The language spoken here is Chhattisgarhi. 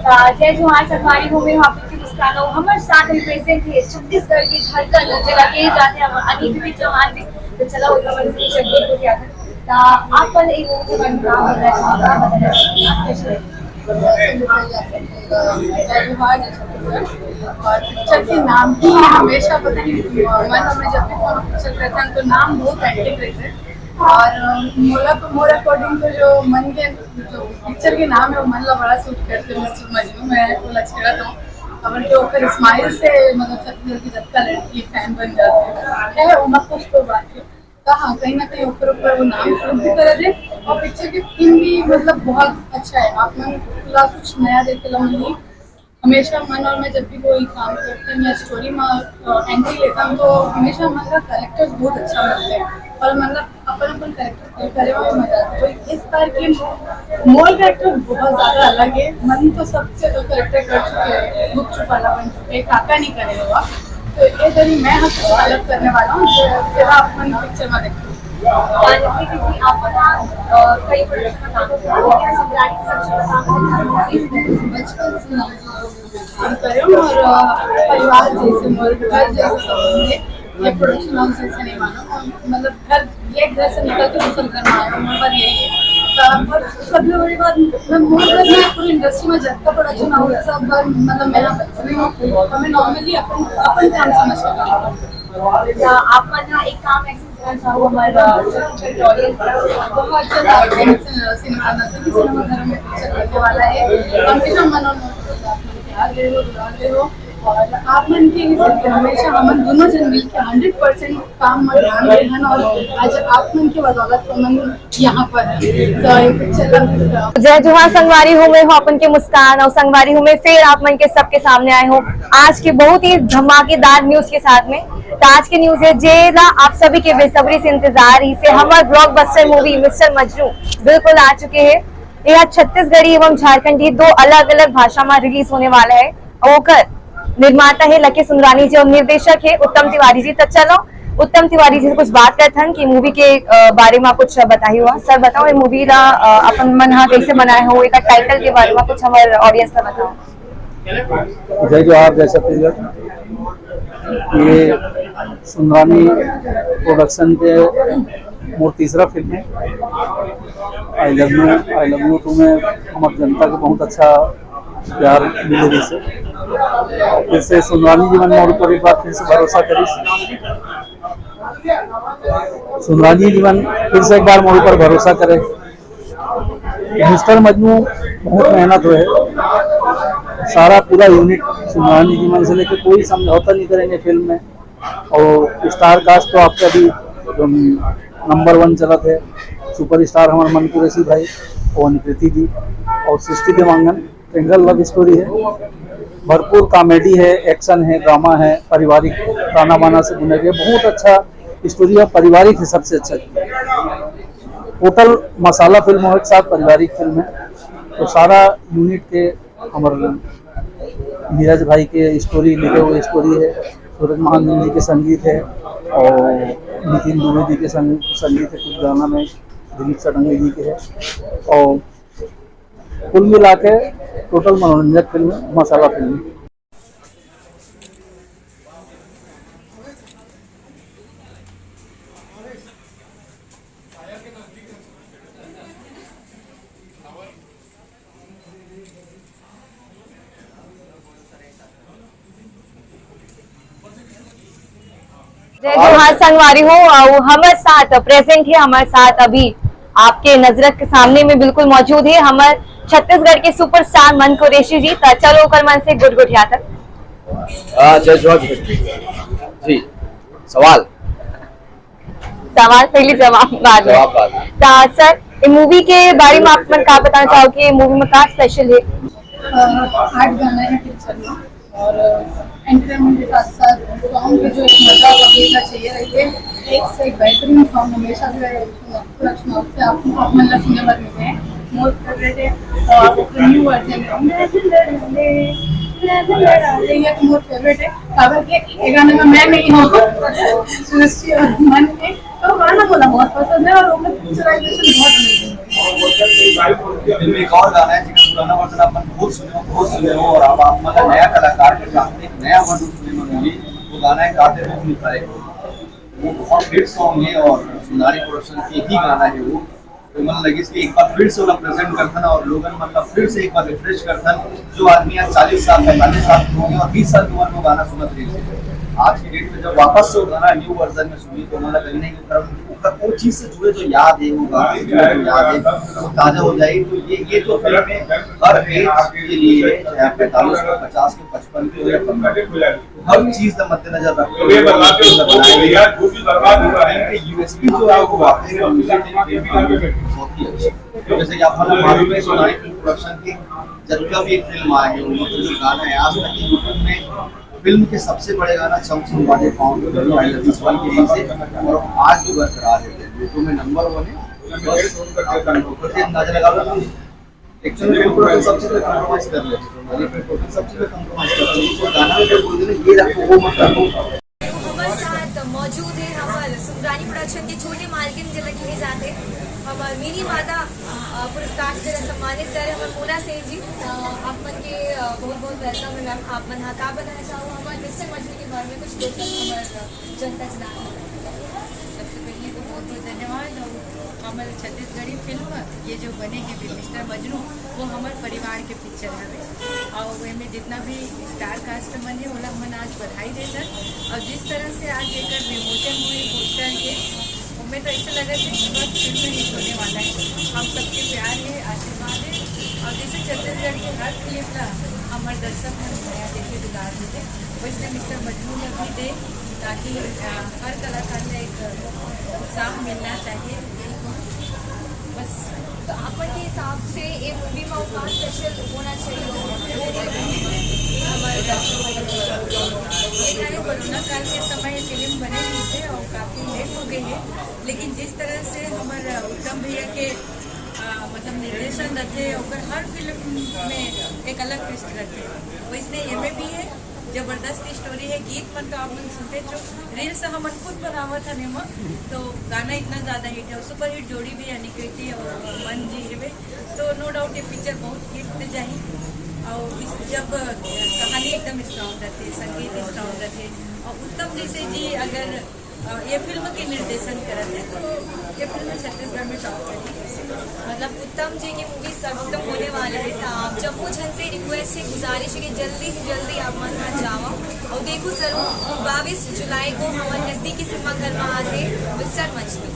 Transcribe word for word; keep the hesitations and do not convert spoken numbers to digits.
अ, जय जोहार संगवारी हो, मैं हूँ आपकी मुस्कान अउ हमर साथ में present हे छत्तीसगढ़ के धड़कन, जेला के जाथे हम अनिल भी चौहान भी। तो चला, ओकर मन से चलिए, कोई आता। तो आप पर एक का बताना है, आप कैसे? जय जोहार, जय छत्तीसगढ़। और पिक्चर के नाम ही हमेशा, पता नहीं, मन में जब भी कोनो पिक्चर करते हैं तो नाम बहुत active रहते हैं। और, अ, मोला तो, मोर according तो जो मन के, जो पिक्चर के नाम है, वो मन ला बड़ा suit करते, मिस्टर मजनू। मैं वो लचकड़ा था, अपन के ऊपर smile से, मतलब, छत्तीसगढ़ की जतका लड़की fan बन जाती है, है उमा कुछ तो बात है। तो हाँ, कहीं ना कहीं ऊपर ऊपर वो नाम suit भी करे दे। और पिक्चर की theme भी, मतलब, बहुत अच्छा है। आप मन ला कुछ नया देखे ला मिली। हमेशा मन और मैं जब भी कोई काम करते हैं, मैं story में, अ, entry लेता हूँ, तो हमेशा मन का characters बहुत अच्छा मिलता है और, मतलब, अपन अपन character play करे में मजा आता है। तो इस बार के मोर character बहुत ज्यादा अलग है। मन तो सबसे तो character कर चुके हैं, गुपचुप वाला बन चुके हैं, काका नहीं करे हुआ। तो ये दरी मैं हम कुछ अलग करने वाला हूँ, जो जरा अपन पिक्चर में देखो। जी, आप बता, अ, कई production में काम करते हैं, बचपन से हम करे और, अ, परिवार जैसे मोर घर जैसे संबंध है। ये production house जैसे नहीं मानो, मतलब, घर, ये घर से निकल के दूसरे घर में आया हूँ, पर यही है। अ, और सबसे बड़ी बात, मैं मोर घर में पूरी industry में जब का production house सब बार, मतलब, मैं यहाँ बच्ची हूँ, तो मैं normally अपन, अपन काम समझ के काम करती हूँ। या आप मन ह एक काम ऐसे करना चाहो हमारा audience का? बहुत जल्द आप सिनेमा, नजदीकी सिनेमा घर में पिक्चर बनने वाला है। हमेशा मन और मोर प्यार दे हो, दुलार दे हो। और आप मन के ही सभी हमेशा हमन दोनों जन मिलके हंड्रेड परसेंट काम में ध्यान दे हन और आज आप मन के बदौलत हमन यहाँ पर है। तो ये पिक्चर का जय जोहार संगवारी हो, मैं हूँ अपन के मुस्कान और संगवारी हो मैं फिर आप मन के सबके सामने आए हूँ आज के बहुत ही धमाकेदार news के साथ में। तो आज के news है जेला आप सभी के बेसब्री से इंतजार ही से हमर blockbuster movie मिस्टर मजनू बिल्कुल आ चुके हैं। यह छत्तीसगढ़ी एवं झारखंडी दो अलग-अलग भाषा में release होने वाला है। ओकर निर्माता है लकी सुंदरानी जी और निर्देशक है उत्तम तिवारी जी। तो चलो उत्तम तिवारी जी से कुछ बात करथन कि movie के, अ, बारे में कुछ बताही हुआ। सर बताओ, ये movie ला, अ, अपन मन हा कैसे बनाए हो, एकर title के बारे में कुछ हमारे audience ला बताओ। जय जोहार, जय छत्तीसगढ़। ये सुंदरानी प्रोडक्शन के मोर तीसरा फिल्म है। I love you, I love you two में हमारे जनता को बहुत अच्छा प्यार मिले जैसे। फिर से सुंदरानी जी मन मोर ऊपर एक बार फिर से भरोसा करिस। सुंदरानी जी मन फिर से एक बार मोर ऊपर भरोसा करे। मिस्टर मजनू बहुत मेहनत हुए, सारा पूरा यूनिट सुंदरानी जी मन से लेके कोई समझौता नहीं करेंगे फिल्म में। और स्टार कास्ट तो आपका भी नंबर वन चलत है, सुपरस्टार हमारे मन कुरैशी भाई और निकृति जी और सृष्टि देवांगन। सिंगल लव स्टोरी है, भरपूर कॉमेडी है, एक्शन है, ड्रामा है, पारिवारिक ताना बाना से बुने गए बहुत अच्छा स्टोरी है, पारिवारिक है, सबसे अच्छा। टोटल मसाला फिल्म हो एक साथ पारिवारिक फिल्म है। तो सारा यूनिट के हमारे नीरज भाई के स्टोरी लिखे हुए स्टोरी है, सूरज महाजन जी के संगीत है और नितिन दुबे जी के संग, संगीत है, कुछ गाना में दिलीप सडंगी जी के है। और कुल मिला के टोटल मनोरंजक फिल्म है, मसाला फिल्म। जय जोहार संगवारी हो, अउ हमर साथ प्रेजेंट है, हमर साथ अभी आपके नजर के सामने में बिल्कुल मौजूद है हमर छत्तीसगढ़ के सुपरस्टार मन कुरैशी जी। त चलो ओकर मन से गुड गुड यादव। हाँ, जय जोहार जी। सवाल सवाल पहले, जवाब बाद में। जवाब बाद में। त सर, ये मूवी के बारे में आप मन का बताना चाहोगे? ये मूवी में का स्पेशल है? अ, आठ गाना है पिक्चर में और एंटरटेनमेंट के साथ साथ सॉन्ग भी जो एक मजा और देखना चाहिए रहते हैं। एक से एक बेहतरीन सॉन्ग हमेशा से सुरक्षा से आप, आप मन ला सुने बर मिलते हैं। मोर फेवरेट है और न्यू वर्जन है, मैं भी लड़ूंगे, मैं भी लड़ूंगे, ये तो मोर फेवरेट है। काबर के ये गाने में मैं नहीं हूँ, सृष्टि और मन है। तो गाना बोला बहुत पसंद है और ओकर पिक्चराइजेशन बहुत अमेजिंग है। फिल्म में एक और गाना है जिसमें गाना वर्जन आप मन बहुत सुने हो, बहुत सुने हो, और अब आप मन ला नया कलाकार के सामने एक नया वर्जन सुने में मिली। वो गाना है काते मुख निकाले, वो बहुत हिट सॉन्ग है और सुंदरी प्रोडक्शन के ही गाना है वो। तो मन लगिस कि एक बार फिर से ओला प्रेजेंट करथन और लोगन मन ला फिर से एक बार रिफ्रेश करथन। जो आदमी आज चालीस साल, पैंतालीस साल के हो गए और बीस साल की उम्र में गाना सुनत रहे, आज की डेट में जब वापस से वो गाना न्यू वर्जन में सुनी तो मन ला कहीं ना कहीं ओकर, ओकर वो चीज से जुड़े जो याद है, वो गाना से जुड़े जो याद है, वो ताजा हो जाए। तो ये ये जो फिल्म है हर एज के लिए है, चाहे पैंतालीस के, पचास के, पचपन के या पन्द्रह के, हर चीज का मद्देनजर रखते हुए ये फिल्म बनाई गई है। यूएसपी जो है वो वाकई में म्यूजिक की फिल्म बहुत ही अच्छी है। जैसे कि आप मतलब मालूम है, सुनाई प्रोडक्शन की जब भी एक फिल्म आई है, उनमें जो गाना है, आज तक यूट्यूब में फिल्म के सबसे बड़े गाना छम छम बाजे पाँव के दोनों आई लव यू सॉन्ग के लिए से, और आज भी बरकरार है, यूट्यूब में नंबर वन है। बस आप लोग खुद ही अंदाजा लगा लो। एक्चुअली फिल्म प्रोडक्शन सब चीज में कॉम्प्रोमाइज कर लेते हैं, हमारी फिल्म प्रोडक्शन सब चीज में कॉम्प्रोमाइज कर लेते हैं। जो गाना में जो बोल देना, ये रखो, वो मत रखो। हमारे साथ मौजूद है हमारे सुंदरानी प्रोडक्शन के छोटे मालकिन, जिला की जाते हमारे मिनी माता, अ, पुरस्कार से सम्मानित करे हमारे मोना सेन जी। अ, आप मन के, अ, बहुत बहुत वेलकम है मैम। आप मन हा का बताना चाहो हमारे मिस्टर मजनू के बारे में कुछ दो शब्द हमारे जनता जनार्दन? सबसे पहले तो बहुत बहुत धन्यवाद। और हमारे छत्तीसगढ़ी फिल्म ये जो बने हैं मिस्टर मजनू, वो हमारे परिवार के पिक्चर हवे। और एमे जितना भी स्टार कास्ट मन है, ओला हमन आज बधाई देथन। और जिस तरह से आज एकर विमोचन हुई पोस्टर के, ओमे तो ऐसे लगा थे कि बस फिल्म हिट होने वाला है। हम सबके प्यार है, आशीर्वाद है। और जैसे छत्तीसगढ़ के हर फिल्म ला हमारे दर्शक मन नया देखे दुलार देथे, वैसे मिस्टर मजनू में भी दे, ताकि अ, हर कलाकार में एक उत्साह मिलना चाहिए। यही कहूँ। बस। तो आप के हिसाब से ये मूवी में का स्पेशल होना चाहिए? हमारे दर्शकों को। ये क्या है, कोरोना काल के समय फिल्म बने नहीं थे और काफ़ी लेट हो गई है, लेकिन जिस तरह से हमारे उत्तम भैया के, अ, मतलब निर्देशन रहते, ओकर हर फिल्म में एक अलग ट्विस्ट रहते, वैसने ये में भी है। जबरदस्त स्टोरी है, गीत मन तो आप मन सुनते जो रील्स हमन खुद बनावत हन एमा, तो गाना इतना ज्यादा हिट है और सुपर हिट जोड़ी भी अनिकेती और मन जी हेबे, तो नो डाउट ये पिक्चर बहुत हिट जाही। और इस जब कहानी एकदम स्ट्रांग रहते, संगीत स्ट्रांग रहते और उत्तम जैसे जी अगर अ, ये फिल्म के निर्देशन करत है, तो ये फिल्म छत्तीसगढ़ में टॉप करी। मतलब उत्तम जी की मूवी सर्वोत्तम होने वाला है, तो आप जम्मो झन से रिक्वेस्ट है, गुजारिश है कि जल्दी से जल्दी आप मन घर जावा और देखो जरूर। बाईस जुलाई को हमारे नजदीकी सिनेमा घर में आते मिस्टर मजनू।